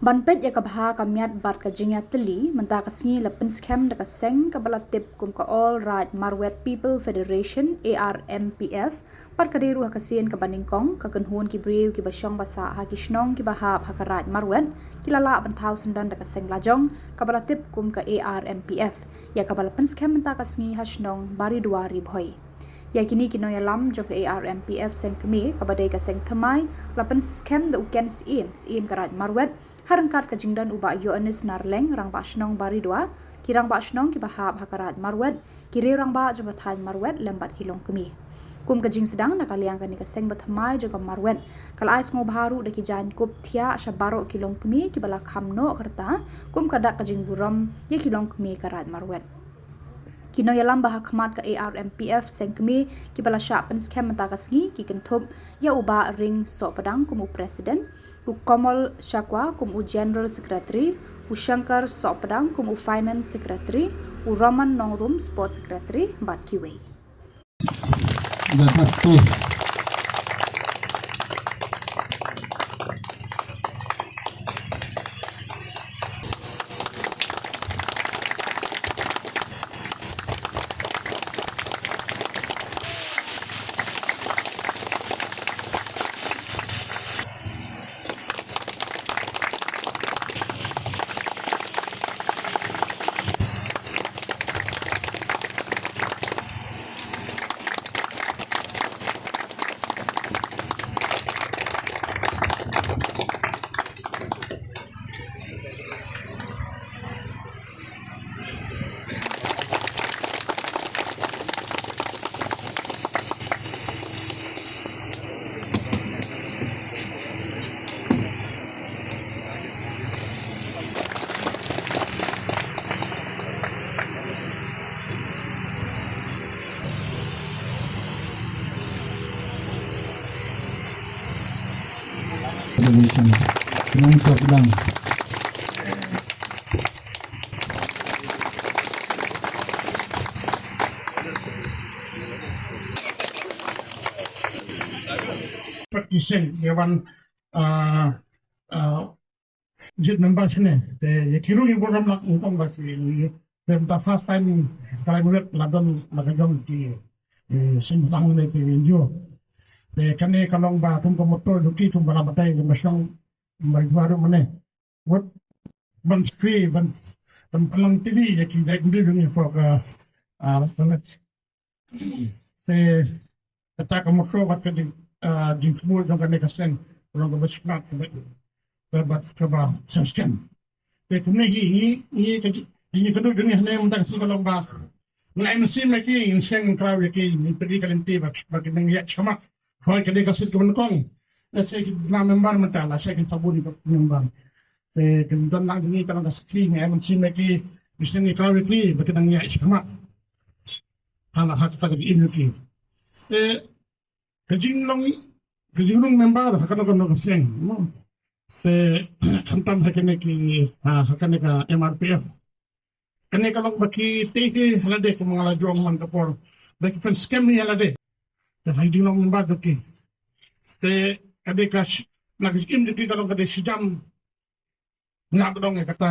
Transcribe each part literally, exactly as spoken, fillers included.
Ban peit ïa ka bha ka miat bad ka jingïatylli, mynta ka sngi la pynskhem da ka seng kaba la tip kum ka All Raid Marwet People Federation, A R M P F, bad ka dei ruh ha ka sien kaba nyngkong, ka kynhun ki briew kiba shong ba sah ha ki shnong kiba hap ha ka Raid Marwet ki la lah ban thaw syndon da ka seng la jong kaba la tip kum ka A R M P F, ïa kaba la pynskhem mynta ka sngi ha shnong Baridua, Ri Bhoi. Ïa kine ki nongïalam jong ka A R M P F seng kmie, kaba dei ka seng thymmai, la pynskhem da u Ken Syiem, Syiem ka Raid Marwet, ha ryngkat ka jingdon u Bah Ïoannis Narleng, Rangbah Shnong Baridua, ki Rangbah Shnong kiba hap ha ka Raid Marwet, ki riew rangbah jong ka thaiñ Marwet lem bad ki longkmie. Kum ka jingsdang na ka liang kane ka seng bathymmai jong ka Marwet, ka la ai sngewbha ruh da ki jaiñkup thiah sha baroh ki longkmie kiba la kham noh ka rta, kum ka dak ka jingburom ïa ki longkmie ka Raid Marwet. Ki nongïalam ba ha khmat ka A R M P F seng kmie kiba la shah pynskhem mynta ka sngi ki kynthup ïa u Bah Ring Sohpdang kum u President, u Komol Shakwa kum u General Secretary, u Shankar Sohpdang kum u Finance Secretary, u Roman Nongrum Sports Secretary bad kiwei. Nang Sohpdang. Petition, they want, uh, uh, jit member sini. Te ye kiru ni boram lak ungkong ba si. Te ta first time, first time rep ladon lagajong ki, eh, sing tang ne ki injo. Te kane ka long ba tum ka motor duki tum ba la batai ke masang ba juaru mane. Wat ban screen, ban, ban palang T V ya ki dai kundi dunia for ka, ah, Te kata ka mokro wat ka jing, ah, jingkmur jong kane ka seng, jong ka bashmat, ka ba, ka ba seng skem. Te kumne hi, hi, hi, ka ji-, hi, ka du jong hi hane mynta ka seng ka long ba. Ngai mynsiem ïa ki, ngin seng kraw ïa ki, ngin pyrdi ka lynti ba, ba ki nang ïa chama. Hoi ka dei ka sit ka ban kong. Let's say ki na member mynta la, say ki tabu ni ka member. Te kin don lang jong hi ka long ka skri, ngai mynsiem ïa ki, ngin seng kraw ïa ki, ba ki nang ïa chama. Hala ha kata ka jingim ki. Se ka jinglong, ka jinglong member ha kano kano ka seng, mo. Se khamtam ha kane ki, ha, ha kane ka M R P F. Kane ka long ba ki te hi halade kum nga la jong man ka por. Ba ki pynskhem hi halade. Te ha jinglong member jong ki. Te ka dei ka sh-, na ka jingim jong ki ka long ka dei shi jam. Nga ba dong ïa kata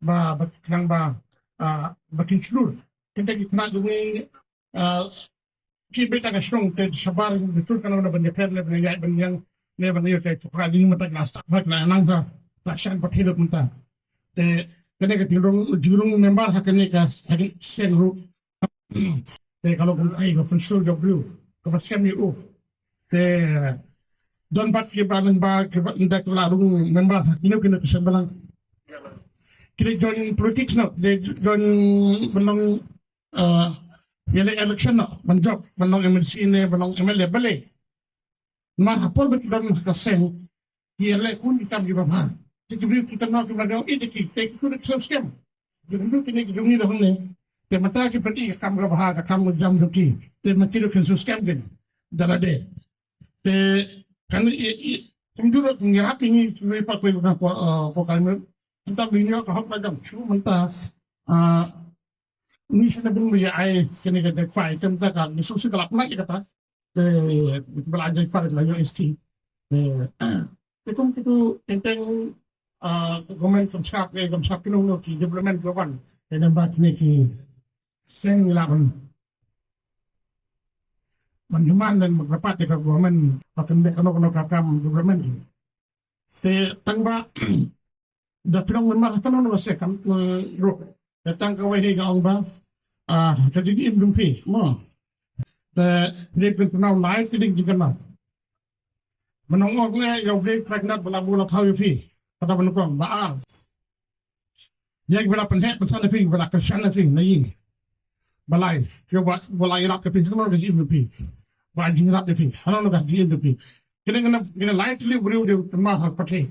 ba, ba khnang ba, ah, ba kin shlur. Kynta ki khynnah jong ngi, ah, ki beit na ka shnong te shabar ngi shlur, kan wan ban ïapher ne ban ïaid ban ïeng ne ban ïoh te tu ka ding mata ka sak ba ka nang sa ta shan ba thilot mynta. Te kane ka jingrung, jingrung member ha kane ka, ha kane ka seng ruh. Te ka long kumta ka pynshur jong u, ka pynskhem ïa u. Te don pat kiba nang ba, kiba nang da ki la rung member ha kino kino ki seng balang. Ki la join politics noh, ki la join ban long, eh, ïaleh election noh, ban jop, ban long M L C ne, ban long M L A, balei. Namar ha por ba ki don ha ka seng, ki ïaleh khun ki kam kiba bha. Te ki briew ki tam noh kiba dei ïeit ïa ki, te ki shu da ki shu skhem. Ki briew kine ki jong ngi da hangne. Te mynta ki pynïaid ka kam kaba bha, ka kam ka jam jong ki. Te ma ki ruh kin shu skhem kin da lade. Te kane i, i, kumjuh ruh ngi hap ïa ngi, ngi pat poi ka por, eh, por ka email. Mynta ba ngi ïoh ka hok ka jam shu mynta, ah, ngi shane bun ba ïa ai kane ka identify, te mynta ka ngi shu shu ka lap na ïa kata. Te ba la identify ka la ïoh S T. Te, te kum kitu teng teng, ah, government kam shap, eh, kam shap kino kino ki development ka wan. Te namar ba kine ki seng la ban, ban demand dan ban rapat ïa ka government ba kan leh kano kano ka kam development. Te tang ba da pynlong Myanmar kano kano ka seng kam, eh, ruh. Te tang kawei hi ka ong ba, ah, ka jingim jong phi mo. Te phi dei pynpaw lai ki ding jingkynmaw. Mynta ong leh ïa u Blei Trai Kynrad ba la buh la thaw ïa phi. Kata ba nyngkong, ba ar. Ïa ki ba la pynheh pynsan ïa phi, ba la kyrshan ïa phi na ïing. Ba lai, ïa ba, ba la ïarap ïa phi, kano ka jingim ïa phi. Ba jingïarap ïa phi, kano ka jingim ïa phi. Kine kine, kine lai tylli briew dei kynmaw ha pyrthei.